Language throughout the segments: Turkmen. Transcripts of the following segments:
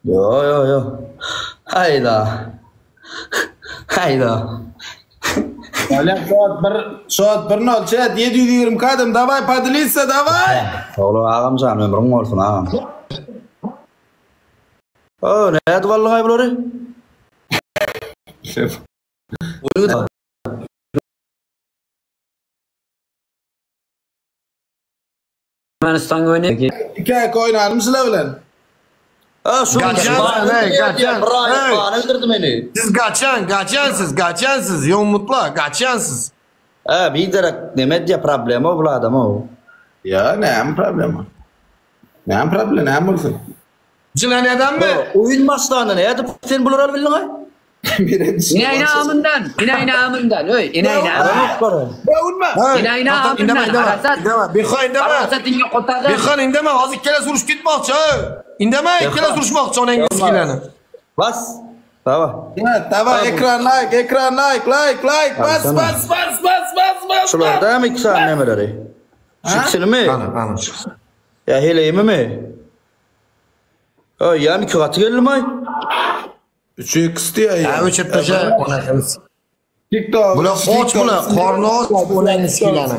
Ýo ýo ýo. Haýda. Haýda. Bolýa şot bir şot bir nol çet 720 adam daway podelиться daway. Sag bol agamjan ömrüň bolsun agam. O nädip aldyňaý bulary? Türkmenistan oýny. Iki aýak oýnanym şular bilen. Ha şu Gaçan, hey, gaçan, Bir aýak hey. bana öldürdü meni. Siz gaçan, gaçan siz, gaçan siz, ýomutla, gaçan siz. Ha bir derek neme diýe problema bul adam o. Ya näme problema? Näme problema näme bolsun? Jylan edemmi? Oýun başlandy nädip sen bulary alyp bildiň? Ine amyndan, ine amyndan, öý, ine amyndan. Döwünme. Ine ine Indeme, amyndan, indeme, arasat. indeme. Beha indeme. Arasat inge kotagan. Behan indeme, hozir ikkalasi urushib ketmoqchi, ey. Indeme, ikkalasi urushmoqchi onangni sikilani. Bas. Tamam. Evet, davay ekran like, ekran like, like, like, bas, Alsana. bas, bas, bas, bas, bas. Şularda mı iki sany nemeleri? Şu ikisini mi? Ana, ana. Ya heleýimi mi? Öý, ýa iki gaty geldim ay. 3 x diýýär. Ha, o'chirib tasha, onangni. TikTok. Bular och bular, qorni och, onangni sikilani.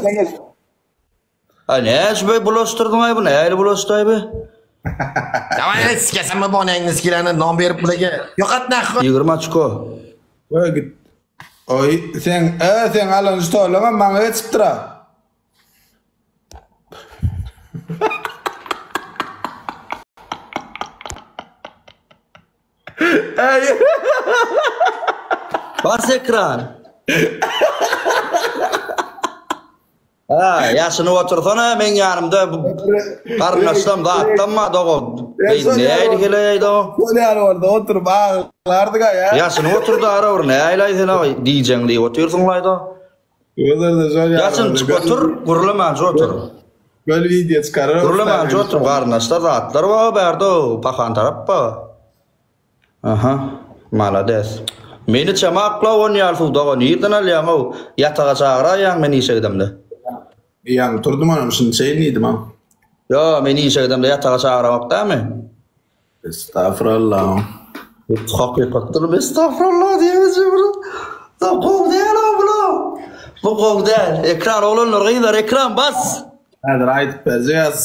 Ay ne şu be bulaşdyrdyň ay bu nähili bulaşdy ay be? Davay, sikasanmi bu onangni sikilani, non berib bularga. Yo'qot nahvi. 20 açko. Oý git. Oý, sen, e, sen alan stolama maňa geçipdir ha. Ey. Bas ekran. Ha, ýaşyny otursana meň ýanymda bu garyndaşlam zatdan ma doga. Nähili heleý do? Şol ýaly boldy, oturyp aglardyk ya. Ýaşyny oturdy ara bir nähili sen ay diýjeň diýip otyrsyň laýda. Özerde şol ýaly. Ýaşyn boldy. çyk otur, gürlemän otur. Göl video çykarar. Gürlemän otur garyndaşlar zatlar bar bärde o pahan tarap bar. Aha, malades. Meni çamakla on ýaly suwda nirden alýaň o? Ýataga çagyraýaň men işe gidemde. Ýaňy turdum anam şuny şeýin diýdim ha. Ýo, men işe gidemde ýataga çagyramak dämi? Estağfurullah. Hakykatdan estağfurullah diýemez bir. Da gowy däl o bular. Bu gowy däl. Ekran oglanlar gyzlar ekran bas. Häzir aýdyp berjek.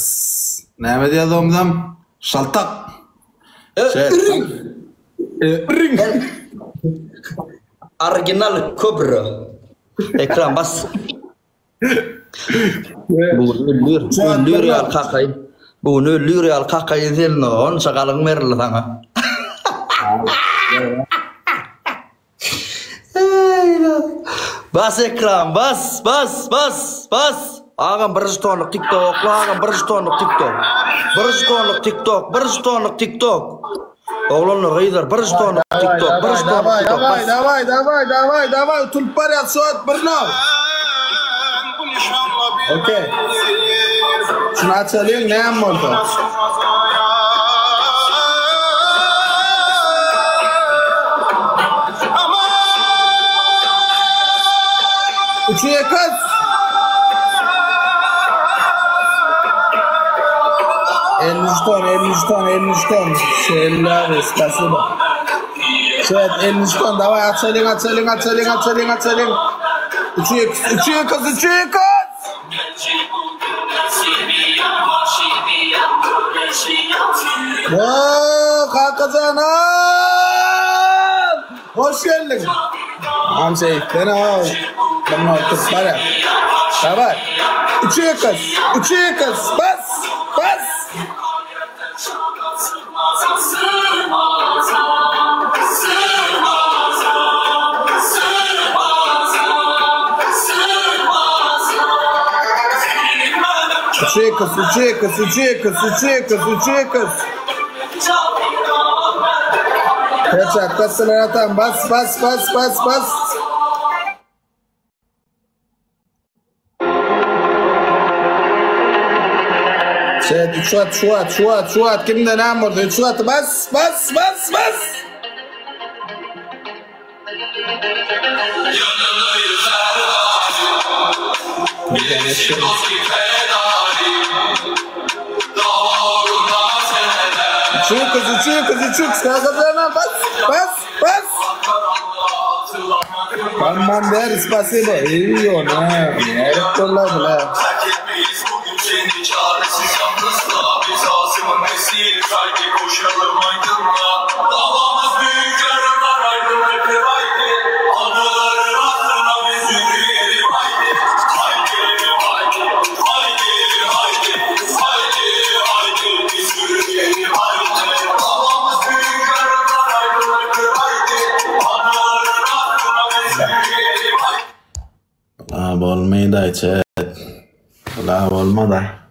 Näme diýýär omzam? Şaltak. E, Şey- ürün. E, ring. Original Kobra. Ekran bas. Bu öldür, öldür ýaly kakaýyn. Bu öldür ýaly kakaýyn sen onça galyň berildi saňa. Ey lan. Bas ekran, bas, bas, bas, bas. Agam bir tonluk TikTok, agam bir tonluk TikTok. Bir tonluk TikTok, bir tonluk TikTok. Oglanlar, gyzlar, bir tonluk TikTok, bir tonluk Davay, TikTok. davay, Bas. davay, davay, davay, davay. Tulpar yat soat bir nol. Okey. Şunu açalyň näme bolsa. Üçü yakız. 53 ton, 53 ton, 53 ton. Şeyler, spasibo. Evet, 53 ton. Davay açalyň, açalyň, açalyň, açalyň, açalyň. Üçü yakız, üçü yakız, üçü yakız. Oo, kankacan Hoş geldin. Am şey, ben o. Ben o tut var ya. Davay. Üçü yakız, üçü yakız. Bas, bas. Üçü yakız, üçü yakız, üçü yakız, üçü yakız, üçü yakız. Headshot, basın atan, bas, bas, bas, bas, bas. Şey, üç at, şu at, şu at, şu at. Kimde ne vurdu? Üç at, bas, bas, bas, bas. 3x, 3x, 3x. Kakajan bas, bas, bas. Kommander, spasibo. Ey, ona. Nerede bular? Ha, bolmaýda, chat. Bula bolmada.